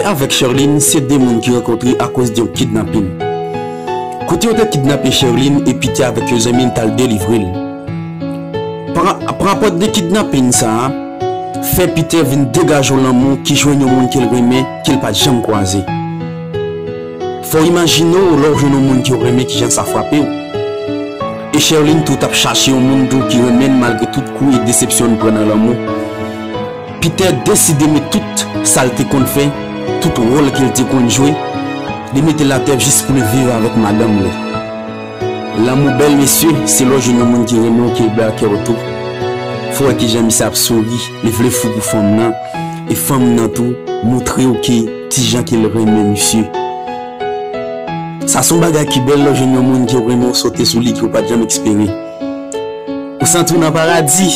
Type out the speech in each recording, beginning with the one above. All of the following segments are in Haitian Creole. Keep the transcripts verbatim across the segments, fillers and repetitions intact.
avèk Sherline se de moun ki rankontre akoz de yon kidnapin. Kote yo te kidnape Sherline e Peter avèk yon zanmi l t al delivre l. Pa, pa rapò de kidnapin sa a, fè Peter vin degaje yon lanmou ki jwenn yon moun ke l renmen ke l pa t janm kwaze. Fò w imajine w lè w jwenn yon moun ke w renmen kijan sa frape w. E Sherline tou t ap chache yon moun tou ki renmen l malgre tout kou e desepsyon l pran nan lanmou. Peter deside met tout sa l te konn fè, tout wòl ke l te konn jwe, li mete l atè jis pou l viv avèk madanm li. Lanmou bèl, mesye, se lè w jwenn yon moun ki renmen w, ki bèl kè w tou. Fò w wè kijan misye ap souri, li vle fou pou fanm nan, e fanm nan tou montre w ke kijan ke l renmen misye. Sa se yon bagay ki bèl lè w jwenn yon moun ke w renmen, w sote sou li, ke w pa t janm espere. Ou santi w nan paradi,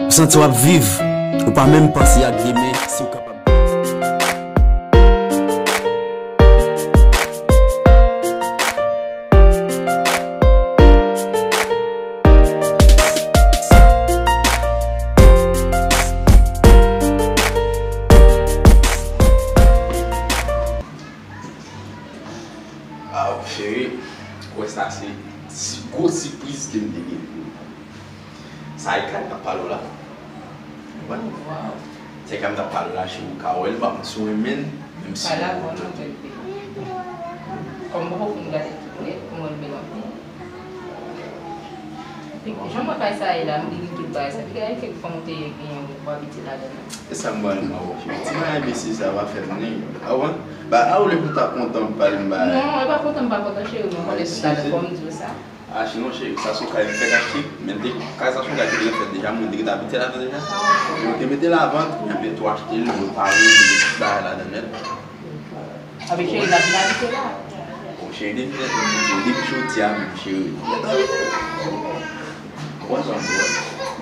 ou santi w ap viv, ou pa menm panse ak demen, si w kapab. Aw, cheri, ou wè sa se si gwo sipriz ke m te gen pou ou. Sa e kay m t ap pale w la. Ou konprann? Waw. Se kay m t ap pale w la, cheri, ou ka wè l, m pa konn si w renmen l, menm si... Kay la vrèman bèl, baby. Kòm m poko fin gade l tou prè, m wè l bèl anpil. Jan mwen bay sa ye la, m li tout bagay sa. Piga gen kèk fanm ou te genyen ou abitye ladan l. E sa m ba renmen avè w, cheri. Ti bagay enbesil sa pa fè m anyen. A w konprann? Ba, a w lè pou ta kontan m pale m ba. Non, e pa kontan m pa kontan, cheri, mwen konnen tout bagay fò m di w sa. A, cheri, non, cheri, sa se yon kay m fèk achte, men te, kay sa se yon kay ki te fèt deja, mwen te gentan abitye ladan deja. Mwen te mete l avant, men apre tou achte l, repare l, mete tout bagay ladan nèt. Api cheri, l ap vin abite la. Bon, cheri, depi, depi jodi a menm, cheri. Ou konn sa m di w?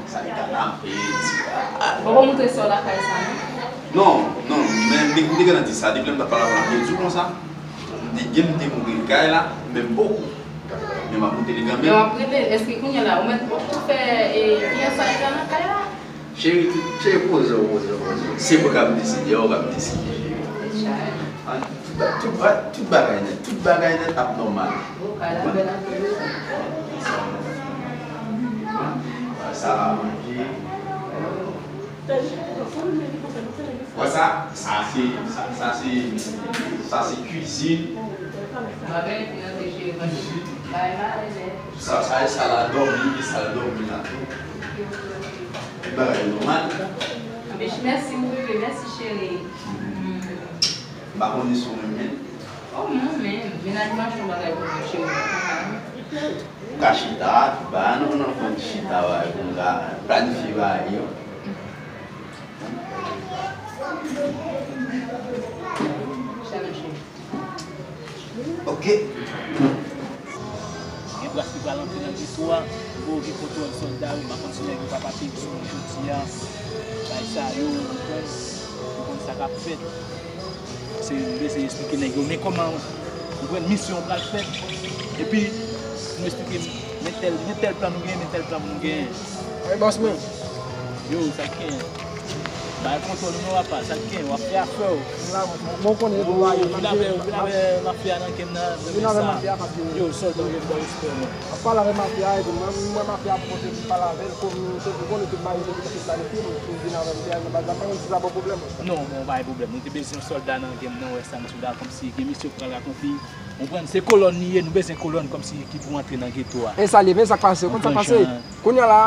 Sa li ka lape, ti bagay. Bon, bon, montre sè w lakay sa, non? Non, non, men, men, m te gentan di sa, depi lè m t ap pale avè l, m te di w konsa. M te gen, m te montre l kay la, men m poko. Men m ap montre li kanmenm. Men w ap rele l. Èske kounye a la, ou mèt, w ap tou fè, e, fiyansay la nan kay la? Cheri, tout, cheri, poze w, poze w, poze w. Se mwen k ap deside, ou k ap deside, cheri. Chay. An, tout ba-, tout ba-, tout bagay nèt, tout bagay nèt ap nòmal. Ou ka la bèl anpil. Sa aranje. Wè sa? Sa se, sa, sa se, sa se kwizin. Bagay ki nan te cheri manje. Bay mare nèt. Sa, sa e sal a dòmi, e sal dòmi la tou. Tout bagay nòmal. Anpil mèsi, mon bebe, mèsi, cheri. M pa konnen si w renmen. Oh, mwen menm, mennaj m achte yon bagay pou mwen, cheri. Ou ka chita, tout bagay, nou, nou konn chita, bagay, pou nou ka planifye bagay yo. Challenge. Ok. Gen bras ki pral antre nan geto a. Bon, gen kontwòl sòlda, wi, m pa konn si nèg yo ka pa peye sou nou jodi a. Bay sa yo, ou konprann, ou konn sa k ap fèt. Se nou bezwen esplike nèg yo, men kòman, ou konprann, misyon an pral fèt. Epi, nou esplike, men tèl, men tèl plan nou genyen, men tèl plan nou genyen. Wi, bòs mwen. Yo, sa k genyen? Bay kontwòl ou non, papa, sa k genyen? W ap fè afè w. Vin la, mwen, mwen konnen pou w ale. Vin avè, vin avè mafya nan game nan, nan men sa. Yo, sòlda, ou gen bò respè, non. Ap pale avè mafya a, epi mwen, mwen mafya ap pote pou pale avè l, kòm se pou konnen tout bagay se pou te planifye, pou vin avè m, te al nan baz la, pa konn si sa ba w pwoblèm. Non, bon, pa gen pwoblèm. Nou te bezwen yon sòlda nan game nan, wè sa m di w la, kòmsi gen misyon k pral akonpli. Ou konprann, se kolòn li ye, nou bezwen kolòn kòmsi ki pou antre nan geto a. E sa li ye, men sa k pase, ou konn sa k pase. Kounye a la,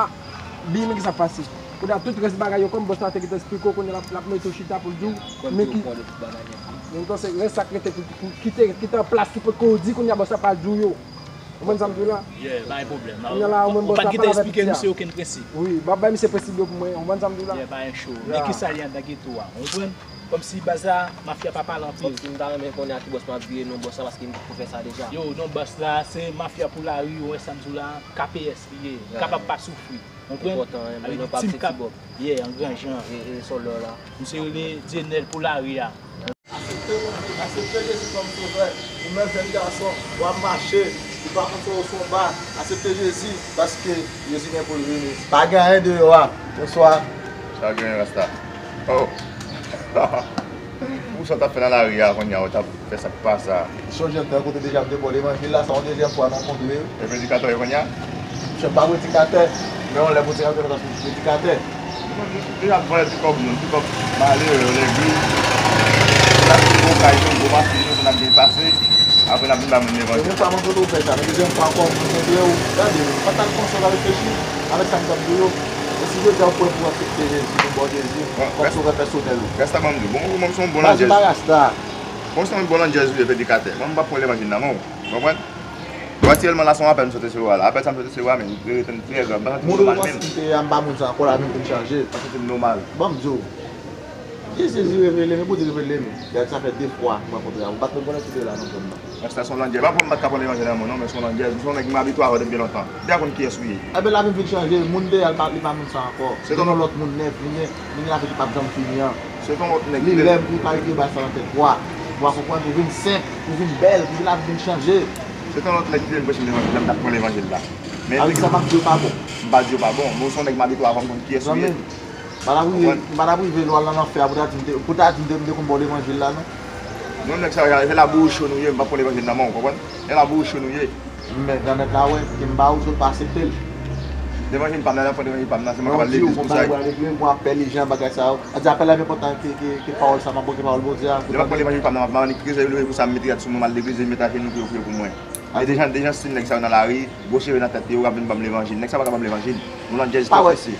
byen, men ki sa k pase. Kounye a tout rès bagay yo, kòm bòs la te gentan esplike w, kounye a l ap, l ap mete w chita pou l di w, men ki, men tonse rès sa k rete pou, pou kite, kite an plas ki potko di, kounye a bòs la pral di w yo. Ou konprann sa m di w la? Yeah, pa gen pwoblèm. Kounye a la, ou menm bòs la pale avèk pitit a. Ou pa t gentan esplike misye okenn prensip. Wi, m ap bay misye prensip yo pou mwen, ou konprann sa m di w la? Yeah, pa gen cho. Men ki sa li anndan geto a, ou konprann? Kòmsi baz la, mafya pa pale anpil. Kòmsi m ta renmen konnen a ki bòs m ap vire non bòs la, paske m te fè sa deja. Yo, non bòs la, se mafya pou lari, ou wè sa m di w la, K P S li ye, kapab pa soufri. Konprann? Enpòtan, wi, men non pa piti bòb. Yeah, an gran jan. E, e, sòlda w la. Misye rele Dyenèl pou lari a. Aksepte, aksepte Jezi kòm sovè. Ou menm jèn gason, w ap mache, ou pa konn sa w sou yon ba. Aksepte Jezi, paske Jezi gen pou l vini. Pa gen anyen deyò a. Bonswa. Sa gen, Rasta? Oh. Pou sa w t ap fè nan lari a kounye a, ou t ap fè sa k pa sa. Sonje m te rankontre deja m te bò levanjil la, sa yon dezyèm fwa n rankontre. E predikatè w ye kounye a? Misye pa predikatè, men yon lè predikatè, predikatè. Nou menm nou deja vòlè pikòb moun, pikòb malere yo legliz. N ap gwo kay nou, gwo machin nou, pou n ap byen pase. Apre n ap vin ba moun levanjil. Premye fwa m rankontre w fè sa, men dezyèm fwa ankò m rankontre w, gade, m pa t al konsèy pa reflechi avèk sa m t ap di yo. E si jodi a ou prè pou aksepte Jezi, pou ba w Jezi kòm sovè pèsonèl ou? Rès la ban m di w, bon, ou menm se yon bon landjèz. Baz ou pa rasta. Bon, se yon bon landjèz ou ye, predikatè. Mwen, m p ap pran levanjil nan men w. Ou konprann? Bon, aktyèlman la, se yon apèl m sot resevwa la. Apèl sa m sot resevwa, men li rete trè grav. M pa santi m nòmal menm. Moun ou konsidere a, m pa moun sa ankò, lavi m fin chanje. M pa santi m nòmal. Ban m di w. Jezi revele m, epi w di revele m. Gade, sa fè de fwa m rankontre avè w. Ou pa t menm konnen si w te la non, frè m nan. Rès la se yon landjèz. Pa pran, m pa t ka pran levanjil nan men w non, men se yon landjèz. M se yon nèg m abitye avè w depi byen lontan. M deja konn kiyès ou ye. Enben, lavi m vin chanje. Moun deyò a, li pa, li pa moun sa ankò. Se yon lòt moun nèf vini, vini avèk li p ap janm fini an. Se yon lòt nèg. Li lè m pou pa rete ba sa nan tèt ou a. Ou a konprann, ou vin senp, ou vin bèl, pou lavi vin chanje. Se yon lòt nèg ki te vin preche m levanjil la, m t ap pran levanjil la. Men avèk sa, m ap di w pa bon. M pa di w pa bon. Men w se yon nèg m abitye avè w, m konn kiyès ou ye. Zanmi m, m pa t ap rive, m pa t ap rive lwa nan lanfè a pou ta di m te, pou ta di m te, m te konn ba w levanjil la, non. Non, nèg sa yo, se labouch nou ye, m p ap pran levanjil nan men w, konprann? Se labouch nou ye. Men, Granmèt la wè, ke m ba ou, sot pa aksepte l. Levanjil pa m nan, l ap pran levanjil pa m nan, se mwen k ap al legliz pou sa. Mwen di w, bon, bagay pou al legliz, bon, apèl, jan, bagay sa yo. A di apèl la pi enpòtan ke, ke, ke pawòl sa, m ap ke pawòl Bondye a. Lè m ap pran levanjil pa m nan, m ap annik krize, leve pou sa, m mete rad sou mwen, m al legliz, m mete ajenou, priye, priye pou mwen. E dejan, dejan stil nèg sa yo nan lari, gwo cheve nan tèt yo, yo ap vin ban m levanjil. Nèg sa pa ka ban m levanjil. Yon landjèz twò prese.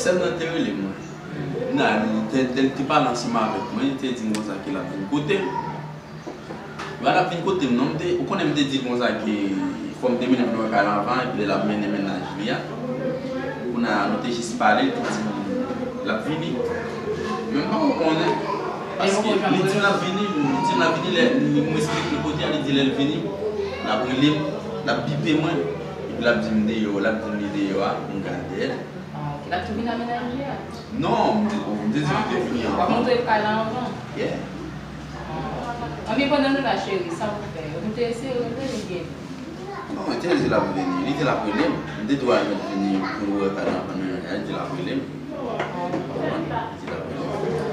Sè m nan te rele mwen. Nan, li te, te, te pale ansanm avèk mwen, li te di m konsa ke l ap vin kote m. Lè l ap vin kote m non, m te, ou konnen m te di l konsa ke fò m te mennen l nan yon kay anvan, epi lè l ap mennen mennaj li a. Kounye a, nou te jis pale, li te di m l ap vini. Men m pa ko konnen, paske li di l ap vini, li di l ap vini, lè m esplike l kote a, li di lè l vini, l ap rele m, l ap bipe mwen, epi l ap di m deyò, l ap di m li deyò a, m gade l. Ah, ok. L ap tou vin nan mennaj li a? Non, m te, m te di l te vini anvan. W ap montre l kay la anvan? Yeah. Ah. Anben, pandan nou la, cheri, sa w fè? Ou te eseye rele l oubyen? Non, li te di l ap vini. Li di l ap rele m. M te tou al mèt vini pou nou wè kay la anvan, men li di l ap rele m. Ou konprann? Li di l ap rele m.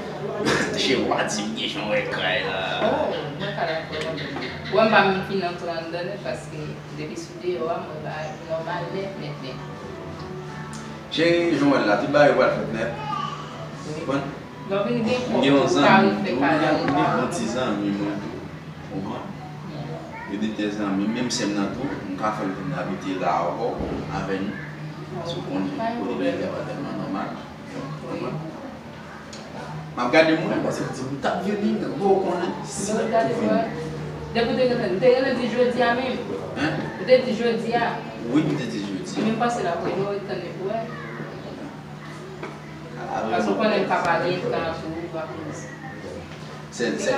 Cheri, w pa di m gen jan w wè kay la. Oh, mwen kay la vrèman bèl. Ou wè m pa menm fin antre anndan nèt paske depi sou deyò a, mwen ba nòmal nèt, nèt, nèt. Cheri, jan w wè l la, tout bagay yo pral fèt nèt. Ou konprann? Donk, vin gen kòb pou w ka refè kay la. M gen yon zanmi, m gen, m gen bon ti zanmi mwen tou. Ou konprann? Yo de tè zanmi, menm sè m nan tou, m ka fè l vin abite la ankò avè nou. Paske w konn kote bagay yo pa tèlman nòmal. Ou konprann? M ap gade moun, paske m di m t ap vini, men ou poko konnen si l ap tou vini. Depi w te gentan, m te gentan di jodi a menm. Hein? Ou te di jodi a. Wi, m te di jodi a. Men m panse l ap rele w, ret tann li pou wè. Paske w konnen m ka pa gen tan tou, ou pa konnen. Se, se,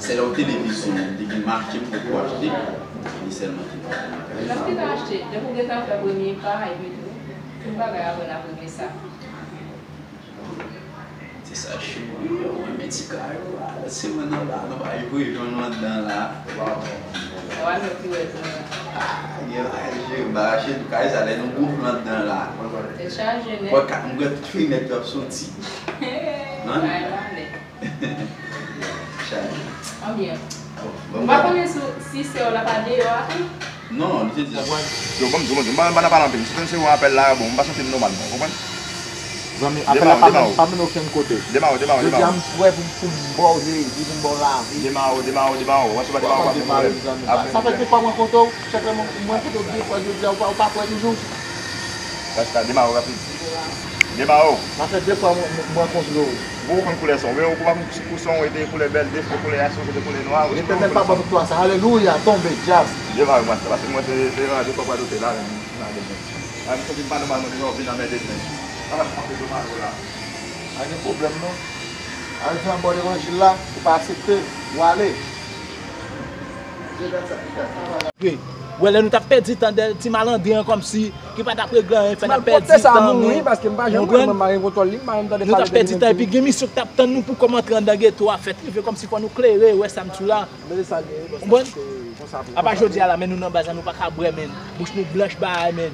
se lè w te leve sou mwen, m te gen mache m poko achte, e li sèlman ki pa gen mache. N ap gentan achte, depi w gentan fè premye pa, epi tou, tout bagay apre n ap regle sa. Se sa, cheri, yo renmen ti kay yo a. Lòt semèn nan la, nou va rive jwenn nou anndan la. Ou al met piwèt mwen. Ah, gen bagay, cheri, m pa rache nou kay sa, lè nou gonfle anndan la. Tèt chaje nèt. Mwen ka, m wè tout fenèt yo ap soti. Hein? Ay, malè. Chaje. Anbyen. Bon, bon, m pa konnen si, si sè w la pa deyò a tou. Non, li te di. Yo, bon, bon, bon, m pa, m pa nan pale anpil. M sot resevwa apèl la, bon, m pa santi m nòmal non, ou konprann? Zanmi, apèl la pa mennen, pa mennen okenn kote. Demare w, demare w, demare w. Jodi a m prè pou, pou m ba w Jezi, pou m ba w lavi. Demare w, demare w, demare w. W ap demare w, pa gen pwoblèm. Sa fè de fwa m rankontre w, chak lè m rankontre w de fwa, jodi a ou pa, ou pa prè toujou. Rasta, demare w rapid. Demare w. Sa fè de fwa m, m, m rankontre w. Ou konn koulè sa w, men ou pa konn si koulè sa w ete koulè bèl, defo koulè a, si w ete koulè nwa, ou si koulè sa. Letènèl pa bon pou twa sa. Alelouya, tonbe, djab. Demare w, rasta, paske mwen se, se ranje kòb radote la, men. Nan demen. A, m santi m pa nòmal, mwen deja w vin anmède m, men. Sa pa t kanpe do mato la. Pa gen pwoblèm, non. Al di anba w levanjil la, ou pa aksepte, ou ale. Wi. Wè, lè nou t ap pèdi tan dèyè ti malandren an kòmsi, ki pa t ap regle anyen, fè n ap pèdi tan nou. Konprann? Nou t ap pèdi tan, epi gen misyon ki t ap tann nou pou kòm antre anndan geto a, fè t rive kòmsi fò nou klere, wè sa m di w la. Konprann? Apa jodi a la, men nou nan baz la, nou pa ka bwè, men. Bouch nou blanch bagay, men.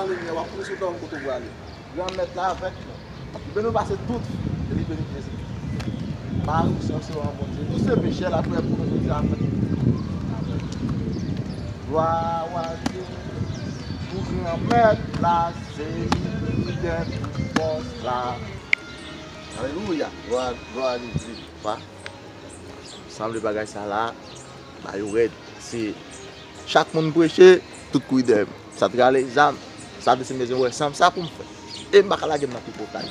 nan limyè, w ap kouri sou tòl kote w prale. Granmèt la avèk nou. Li beni nou pase tout, e li beni Jezi. Mari, w se, w se yon Bondye. Nou se pechè, l ap prè pou nou jodi a. Glwa a Dye, pou Granmèt la, se li ki gen tout fòs la. Alelouya, glwa, glwa a Jezi. Pa, sanble bagay sa la, ba yo rèd. Se chak moun preche, tout kouri dèyè m. Sa t rale zam. Sa vle di m bezwen wè sa, sa pou m fè. E m pa ka lage m nan pi pwokay.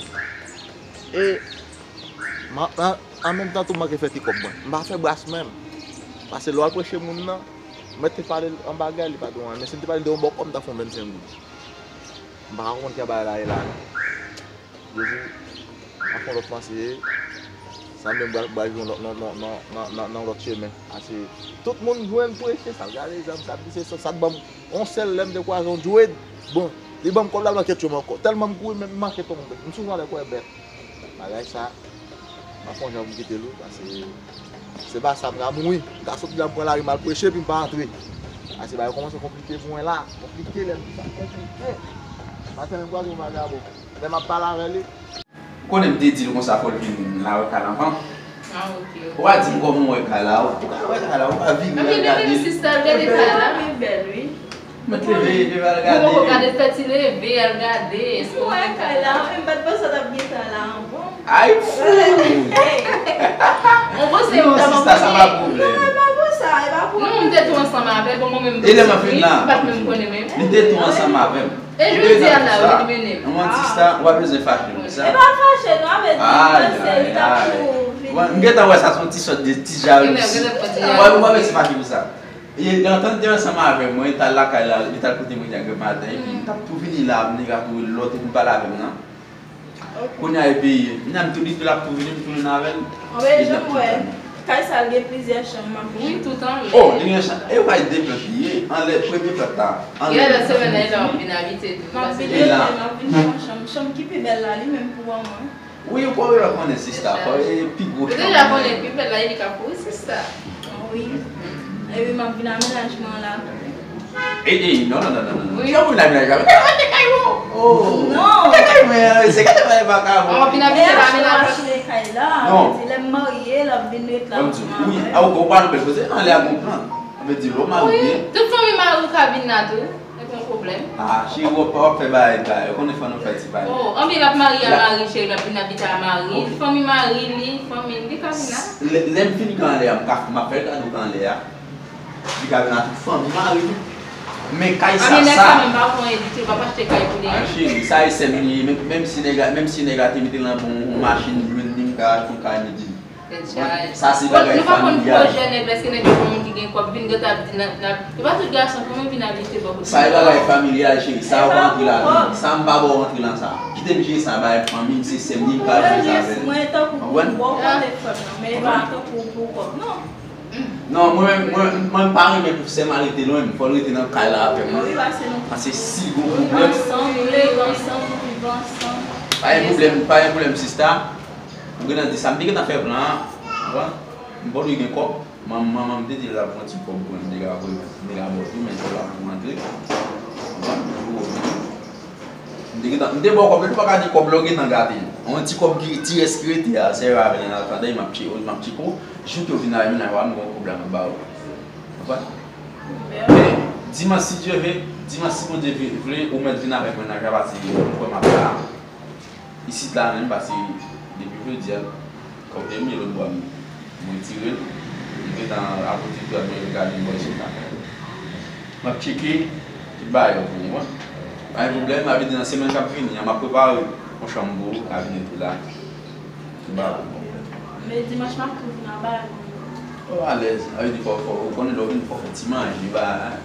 E m a- an, an menm tan tou, m manke fè ti kòb mwen. M pa fè bras menm. Paske lè w al preche moun nan, mwen te pale l an bagay, li pa t wè anyen. Men si m te pale l de yon bòkò, m ta fè yon vennsenk goud. M pa ka konprann kijan bagay la ye la. Jezi, m ap fè yon lòt panse. Sanble m pral, pral jwe yon lòt, nan, nan, nan, nan, nan, nan lòt chemen. Ase, tout moun jwenn preche, sa l gade zam, sa l di se sa, sa t ban m yon sèl lè m te kwaze yon dwed. Bon, li ban m kòb la, m nan kèt yo m ankò. Tèlman m kouri, men m manke tonbe. M sou jan lè kwè bèt. Bagay sa, m ap fè yon jan pou m kite l wi, paske se pa sa, m ka mouri. M ka soti la, m pran lari, m al preche, epi m pa antre. Ase, bagay kòmanse konplike pou mwen la. Konplike, lè m di sa, konplike. Maten, menm kwaze yon vagabon. Lè m ap pale avè li. Ou konnen m te di l konsa fò l vin la wè kay la anvan. Ah, ok, ok. Ou pa di m kòman w wè kay la, ou ka wè kay la, ou pa vire al gade. Epi li menm sista l gade kay la. Li bèl, wi. Mwen te leve, leve al gade. Ou poko gade fè ti leve, al gade. Ou wè kay la, men m pa t panse w t ap gen kay la anvan. Ay, fou! Hey! Mwen panse non, sista, sa pa pwoblèm. Non, e pa pou sa, e pa pou. Non, m te tou ansanm avè l, bon, mwen menm m te sipri, m pa t menm konnen menm. Li te tou ansanm avè m. E jodi a la, wi, li mennen m. Mwen di sa, ou pa bezwen fache pou sa. E pa fache, non, avè di, mwen panse li t ap tou vini. M gentan wè sa, se yon ti sòt de ti jalouzi. Ou pa, ou pa bezwen fache pou sa. E, li antann te ansanm avè mwen, li t al lakay la, li t al kote mwen yè maten, epi m t ap tou vini la, m te ka tou lòt epi l pale avè m nan. Kounye a, epi, m nan m tou li tou l ap tou vini, m tounen avè l. Anben, jan m wè, kay sa l gen plizyè chanm, m ap. Wi, tout anlè. Oh, li gen chanm. E yo pa de plant li ye, anlè premye plant la. Anlè. Yè, lòt semèn nan, e la w ap vin abite tou. M ap vin rete, m ap vin pran chanm. Chanm ki pi bèl la, li menm pou mwen. Wi, ou konn, ou konnen sista, fò e pi gwo chanm. Ou deja konnen pi bèl la, e li k ap kouri sista. Wi. Epi m ap vin amenajman an la tou. E, e, non, non, non, non, non. Wi. Jan pou vin amenajman an? Gade kote kay ou. Oh. Non. Gade kay mwen, se gade bagay vakabon. Ou vin abite la, amenajman. Achte kay la, non. Di lè m marye, l ap vin ret la. Ban m di w, wi, a, ou pa nou bèl koze, anlè a gon plan. Sa vle di, lè w marye. Wi, tout fanmi mari w ka vin la tou. Li pa yon pwoblèm. Ah, cheri, w ap, w ap fè bagay, bagay. Ou konnen fò nou fè ti bagay. Oh, anben l ap marye a mari, cheri, l ap vin abite a mari l, fanmi mari li, fanmi l, li ka vin la. Lè, lè m fin kanlè a, m ka, m ap fè l kado kanlè a. Li ka vin ak tout fanmi mari li. Men kay sa, anben nèg sa menm pa pran edite, l p ap achte kay pou li. Ah, cheri, sa e sè m li ye, menm, menm si nèg la, menm si nèg la te mete l nan bon, yon machin, jwenn li, m ka achte yon kay, mete li. Sa se bagay familyal. Nou pa konn pwojè nèg la, èske nèg la se moun ki gen kòb, vin gentan ap di n ap, n ap, e pa tout gason ki menm vin abite bò kote. Sa e bagay familyal, cheri, sa ou pa antre ladan. Sa m pa ba w antre nan sa. Kite m jere sa, bagay fanmi m, se sè m, li m pa jere sa avè l. Mwen tankou pou ou, bon, ou konn frè m nan, men e pa tankou pou kòb, non. Non, mwen menm, mwen, mwen m pa renmen pou sè m al rete lwen m, fò l rete nan kay la avè mwen. Wi, pase nou. Pase si gon pwoblèm. Ansanm, nou leve ansanm, nou viv ansanm. Pa gen pwoblèm, pa gen pwoblèm, sista. Ou gentan di sa, m te gentan fè plan an, ou konprann? M pa dwe gen kòb, man-, manman m te di l ap pran ti kòb pou mwen, m te ka voye, m te ka ba w tou, men kòb la pou rantre, ou konprann? M te gentan, m te ba w kòb la, ou pa ka di kòb la, ou gentan gate l. Yon ti kòb ki, ti rès ki rete a, sèvi avè l an atandan, m ap tcheke, m ap tcheke w, jou ke w vin avè mennaj ou a, m gen yon kòb la, m ap ba w. Ou konprann? Men, dimanch, si Dye ve, dimanch, si Bondye ve-, vle, ou mèt vin avèk mennaj la, pase m kwè m ap la. Isit la menm, pase depi jodi a, kòb te mye lòt bò a, m retire l. M gentan apoti tou, ap gade bò isit la. M ap tcheke tout bagay yo pou ou, wi. Pa gen pwoblèm, sa vle di nan semèn k ap vini an, m ap prepare yon chanm pou ou, ka vin rete la. Tout bagay pou ou. Men dimanch m ap tou vin anba. Ou alèz, sa vle di fò, fò, ou konnen lè w vin fò fè ti manje, bagay,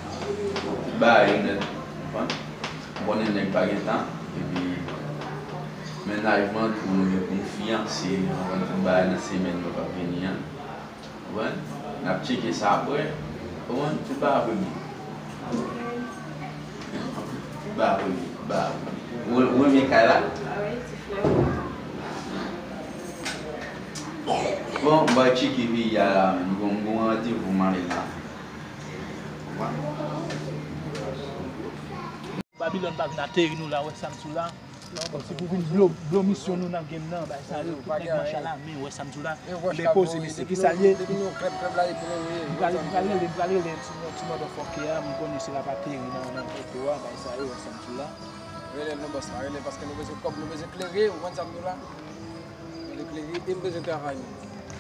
tout bagay yo nèt, ou konprann? Ou konnen nèg pa gen tan, epi mennaj mwen tou, nou gen pou n fiyanse, nou konn tout bagay nan semèn yo k ap vini an. Ou konprann? N ap tcheke sa apre. Ou konprann? Tout bagay apre byen. Tout bagay apre byen, tout bagay apre byen. Ou, ou renmen kay la? Bon, m pral tcheke peyi a la, men m gon, m gon randevou m ale la. Ou konprann? Babilòn pa vin ateri nou la, wè sa m sou la. Bon, se pou vin blo, blo misyon nou nan game nan, bay sa yo, tout nèg manch a la men, wè sa m sou la. M depoze, mesye, ki sa l ye? M pral, m pral rele, m pral rele ti, ti motherfucker a, m konnen se l ap ateri nan, nan poto a, bay sa yo, wè sa m sou la. Rele l non bòs la, rele l paske nou bezwen kòb, nou bezwen klere, ou konn sa m di w la? Nou bezwen klere e m bezwen travay nou.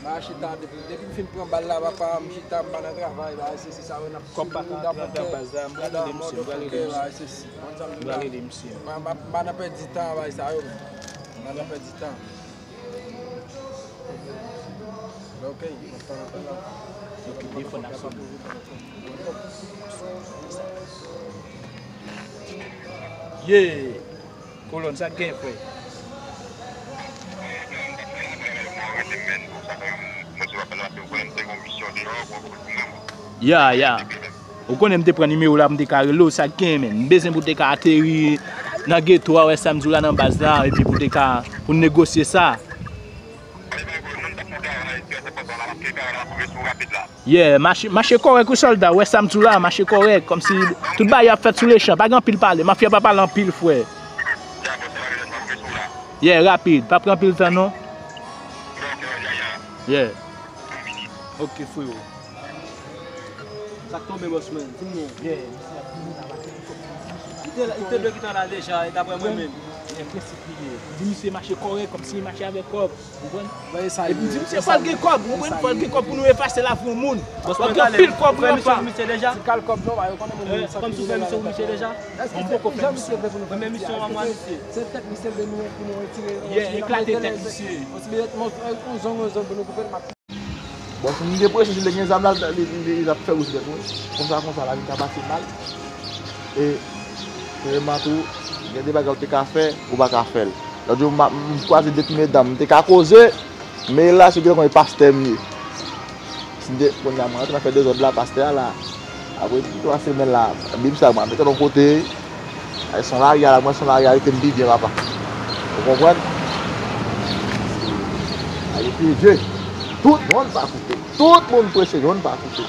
M a chita depi, depi m fin pran bal la, papa, m chita, m pa nan travay, bagay sesi sa yo, n ap kòb pa ka rantre anndan baz la, m pral rele misye, m pral rele misye. M pral rele misye. M pa nan pèdi tan, bagay sa yo, men. M pa nan pèdi tan. Ok, m ap tann apèl la. Ok, de fò n ap sonde. Yeah! Kolòn, sa k gen, frè? Ya, ya. Ou konnen m te pran nimewo w la pou m te ka rele w, sa k gen, menn? M bezwen pou w te ka ateri nan geto a, wè sa m di w la nan baz la, epi pou w te ka, pou n negosye sa. Yeah, mache, mache kòrèk wi sòlda, wè sa m di w la, mache kòrèk, kòmsi tout bagay ap fèt sou lechan, pa gen anpil pale, mafya pa pale anpil, frè. Yeah, rapid, pa pran anpil tan non. Yeah. Ok, frewo. Sa k tonbe, bòs mwen? Di m non. Li te, li te dwe gentan la deja, e daprè mwen menm. Li enpresif li ye. Di misye mache kòrèk, kòmsi li mache avèk kòb. Konprann? Epi m di misye fò l gen kòb, konprann? Fò l gen kòb pou nou efase lavi yon moun. Fò l gen anpil kòb pou nou pa. Ti kal kòb non, yo konnen moun sa ki fè misye deja. Èske se jan misye vle pou nou fè misye? Se tèt misye vle nou pou nou retire. Yeah, eklate tèt misye. Yon zong, yon zong pou nou koupe l. Bon, si m te prese, si l te gen zam la, li, li, li t ap fè wout dèt mwen. Konsa, konsa, lavi ta pase mal. E, serèman tou, gen de bagay ou te ka fè, ou pa ka fè l. Lòt jou, m, m kwaze de ti medam, m te ka koze, men la, se gen konn e pastè m ye. Si m te, kounye a, mwen rantre nan fè dezòd la, pastè a la. Apre twa semèn la, Bib sa, mwen mete l yon kote. Ay, son lari a la, mwen son lari a rete m pi byen, papa. Ou konprann? Ay, epi Dye, tout moun pa koute. Tout moun preche, youn pa koute.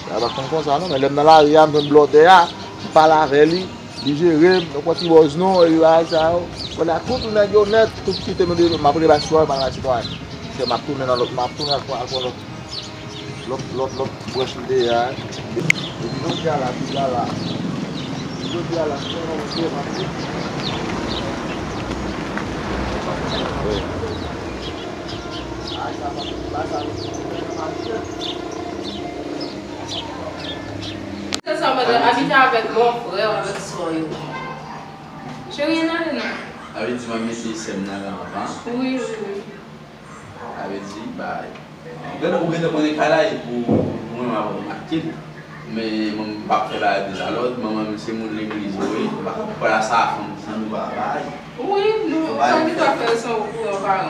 Sa pa konn konsa, non, men lè m nan lari a, m jwenn blòdè a, m pale avè li, li jere m, nou pran ti bòz nou, epi bagay sa yo. Kounye a, tout nèg yo nèt, tout kite nou de, m ap rele bay sitwayen, m al bay sitwayen. Se m ap tounen nan lòt, m ap tounen al pran, al pran lòt. Lòt, lòt, lòt branch m te ye a. Epi jodi a la, jodi a la, jodi a la, se yon moun ki mache. Ay, sa pa, sa pa, sa pa. Se sa, mwen abite avèk bòfrè w, avèk sè w yo. Cheri, ann ale non. Sa vle di m ap mete sè m nan ran anvan? Wi, wi, wi. Sa vle di, bay. Ou gentan, ou gentan konnen kay la, e pou, pou mwen, m ap, m ap kite l. Men mwen, m p ap fè bagay dezalòd. Manman m se moun legliz, wi. M pa ka pran sa a fanm san nou pa bay. Wi, nou, sa ki ta fè san ou kouran paran.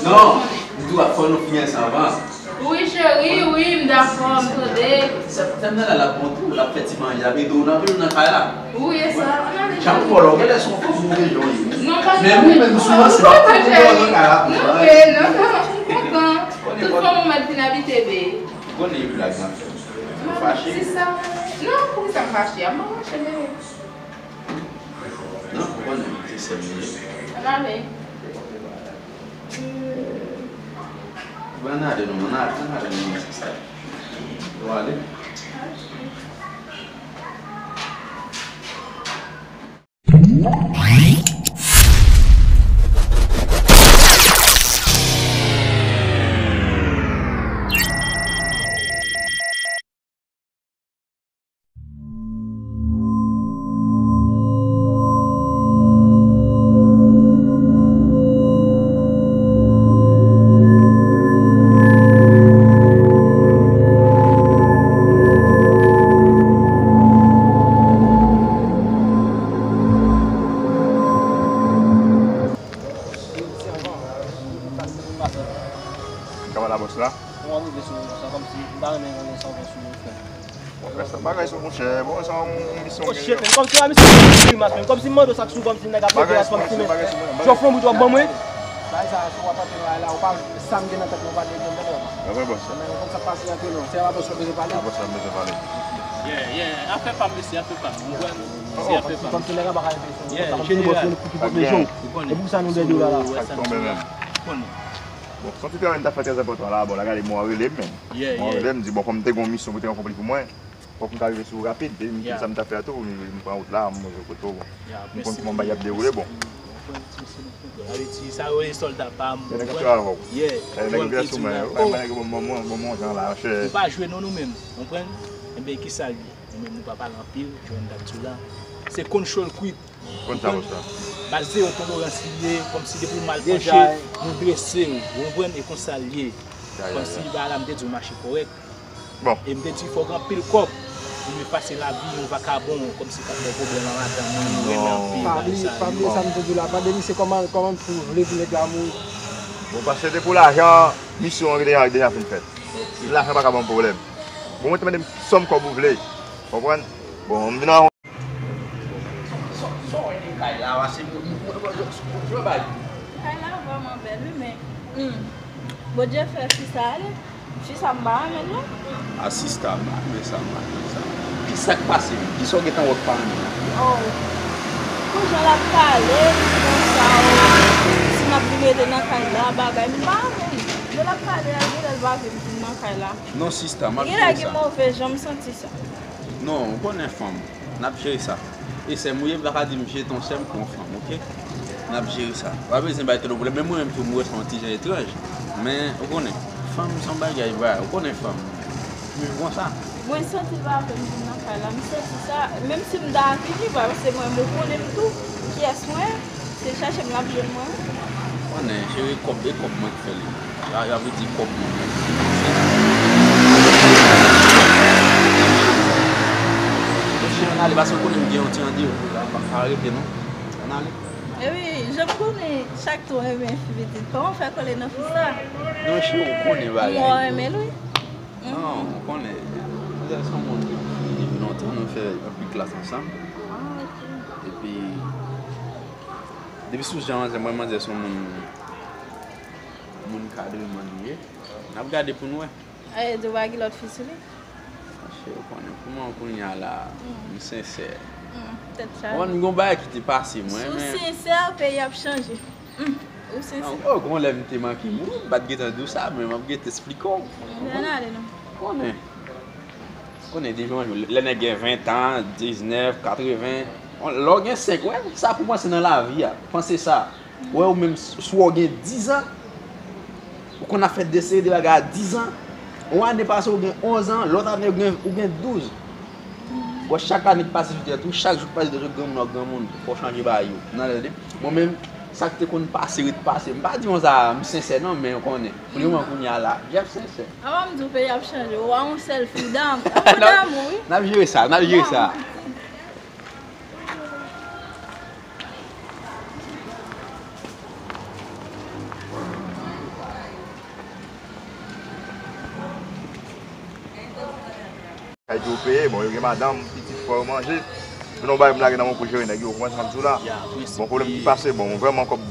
Non, m tou ap fè nou fini ansanm anvan. Wi, cheri, wi, m dakò, m tande. Sè, sè m nan la, l ap bon tou, l ap fè ti manje, l ap ede w nan anpil nan kay la. Wi, e sa, ann ale. Jan pou lè w genlè se yon fanm move jan w ye. Non, pa jan. Men wi, men m souvan se pa pou mwen nan kay la. Non, non, non, m kontan. Tout fanm ou mèt vin abite, be. Ou konnen e blag m ap fè. Ou fache? Se sa. Non, poukisa m fache? A, m pa fache, men. Non, ou konnen se sè m li ye. Ann ale. Ann ale non, ann ale, ann ale non, sista. Ou ale? Kòman la, bòs la? Kòman w rive sou sa, kòmsi m ta renmen konnen sa w gen sou ou, frè. Bon, frè, sa bagay sa, monchè. Bon, sa yon, yon misyon. Oh, shit, men, kòmsi la, misye fè grimas, men. Kòmsi m mande w sa k sou, kòmsi nèg ap mete ras, kòmsi, men. Jòf yon bout w ap ban mwen. Bagay sa, si w ap antre nan bagay la, ou pa, sa m gen nan tèt mwen, ou pa dwe gen nan tèt mwen. Sa vre, bòs. Men, kòm sa pase antre non. Se a bòs ou bezwen pale. A bòs la, m bezwen pale. Yeah, yeah. Afè pa m, mesye, afè pa m. Ou konprann? Se afè pa m. Kòmsi nèg la pa ka rive sou ou, kòmsi nou bòs nou ki pwoteje w. E pou sa nou dèyè w la, la. Sa k tonbe menm. Bon, se yon ti travay m ta fè trè enpòtan la, bon, la gade mwen rele m menm. Mwen rele m, di, bon, kòm m te gen yon misyon pou te akonpli pou mwen, fòk m ta rive sou ou rapid. Depi m fin sa m ta fè a tou, m, m pran wout la, m rive kote w, bon. M konn kòman bagay ap dewoule, bon. Sa vle di, sa yo rele sòlda pa m, ou konprann? Yeah, John K. Tou la. Oh, nou pa jwe non nou menm, ou konprann? Enben, ki sa l ye? Nou menm, nou pa pale anpil, John K. Tou la. Se control creep. Konn sa, konn sa. Baz zewo tolerans li ye, kòmsi depi w mal panche, nou drese w, ou konprann? E konsa l ye. Kòmsi bagay la, m te di w mache kòrèk. Bon. E m te di fòk anpil kòb pou m efase lavi yon vakabon kòmsi k ap bay pwoblèm a madanm mwen, nou renmen anpil bagay sa yo. Pa bliye sa m te di w la, pa de misye kòman, kòman pou vle pou nèg la mouri. Bon, paske depi w lajan, misyon an deja, deja fin fèt. Lajan pa ka ban m pwoblèm. Bon, mwen te mande m sòm kòb ou vle. Konprann? Bon, m vin nan Sa w wè nan kay la a, se mwen, mwen, mwen, mwen, mwen bay. Kay la vrèman bèl, wi, men, hmm, Bondye fè fi sa ale. Fi sa m pa renmen l, non. A sista, m pa renmen sa, m pa renmen sa. Kisa k pase menm? Kisa w gentan wè k pa renmen la? Oh. Pou jan l ap pale, konsa, oh, si m ap vin rete nan kay la, bagay, m pa renmen l. Jan l ap pale a, genlè l pa vle m vin nan kay la. Non, sista, m ap jere sa. Genlè gen move jan, m santi sa. Non, ou konnen fanm. N ap jere sa. E sè m ou ye, m pa ka di m jete yon sè m pou yon fanm, oke? N ap jere sa. Ou pa bezwen bay twòp pwoblèm. Menm mwen menm tou, m wè sa yon ti jan etranj. Men, ou konnen, fanm se yon bagay, ou konnen fanm. M viv konsa. Mwen santi l pa vle m vin nan kay la. M santi sa. Menm si m ta vini, paske mwen menm ou konnen m tou, kiyès mwen ye. Se chache m l ap jwenn mwen. Konnen, jere kòb, e kòb mwen k fè li. Ya, ya vle di kòb mwen menm. Mesye, ann ale, paske w konnen m gen yon ti randevou la, m pa ka rete non. Ann ale. Epi, jan m konnen, chak tou renmen fi pitit. Kòman w fè kole nan fi sa? Non, cheri, ou konnen bagay. Mwen renmen l, wi. Non, ou konnen, manzè se yon moun depi lontan, nou fè anpil klas ansanm. Ah, ok. Epi, Depi sou jan manzè, mwen manzè se yon moun, moun kadreman li ye. N ap gade pou n wè. E, di w pa gen lòt fi sou li? Monchè, ou konnen, pou mwen kounye a la, m sensè. Hmm, tèt chaje. Ou konn gon bagay ki te pase mwen, men. Si w sensè, peyi ap chanje. Hmm, ou sensè. Non, oh, gon lè m te manke mouri, m pa t gentan di w sa, men m ap gentan esplike w. Ann ale non. Konnen. Konnen depi yon jou, lè nèg gen ven tan, diznèf, katreven, lè w gen senk, wè, sa pou panse nan lavi a. Panse sa. Wè, ou menm, s-, swa w gen diz an, ou konn ap fè de seri de bagay a diz an, yon ane pase ou gen onz an, lòt ane ou gen, ou gen douz. Wè, chak ane k pase sou tèt ou, chak jou k pase sou tèt ou, granmoun w ap granmoun, fò w chanje bagay yo. Nan lè de, mwen menm, sa k te konn pase, ret pase. M pa di yon sa, m sensè non, men ou konnen. Pou lemoman kounye a la, Jeff sensè. Avan m di w peyi ap chanje, ou a yon sèl fi dam. Yon damou, wi. N ap jere sa, n ap jere sa. Kay tou peye, bon, yo gen madanm, pitit, fò yo manje. Gen yon bagay pou m lage nan men w pou jere nèg yo, ou konprann sa m di w la? Bon, pwoblèm ki pase, bon, vrèman, kòb,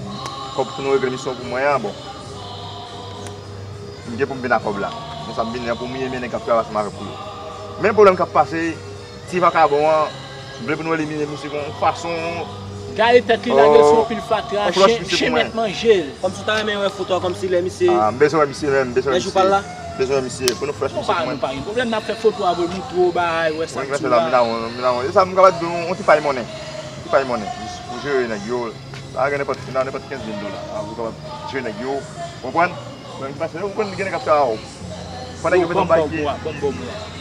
kòb pou nou regle misyon pou mwen an, bon. M gen pou m vin a kòb la. Men sa m vin la pou m ye men nèg k ap travay ansanm avèk ou yo. Men pwoblèm k ap pase, ti vakabon an, m vle pou nou elimine misye gon fason. Gade tèt li lage sou yon pil fatra, chen mèt manje l. Kòmsi w ta renmen wè foto a, kòmsi lè misye. Ah, m bezwen wè misye menm, m bezwen wè misye. Lè jou pa l la? Bezwen wè misye, pou nou flèch misye pou mwen. Nou pa gen pwoblèm, n ap fè foto a, pou nou twò bagay, wè sa m di w la. E sa m kapab di w, yon ti pay monnen. Ti pay monnen, jis pou jere nèg yo. Sa gen nenpòt, nan nenpòt kenz mil dola. Sa pou kapab jere nèg yo, konprann? Mwen ki pase, ou konn gen nèg k ap travay. Fò nèg yo mete yon bagay ki. Bon, bon, bon, bon.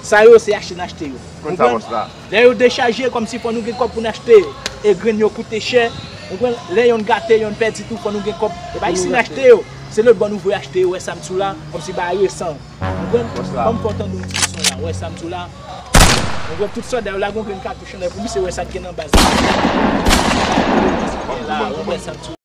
Sa yo, se achte n achte yo. Konn sa, bòs la. Lè yo dechaje, kòmsi fò nou gen kòb pou n achte. E grenn yo koute chè. Ou konprann? Lè yonn gate, yonn pèdi tou, fò nou gen kòb. E pa isi n achte yo. Se lòt bò nou voye achte yo, wè sa m di w la. Kòmsi bagay resan. Ou konprann? Bòs la. Ban m fè w tande yon ti son la, wè sa m di w la. Ou konprann? Tout sòlda yo lage yon grenn katouch anlè pou misye wè sa k gen nan baz la. Wè sa m di w la.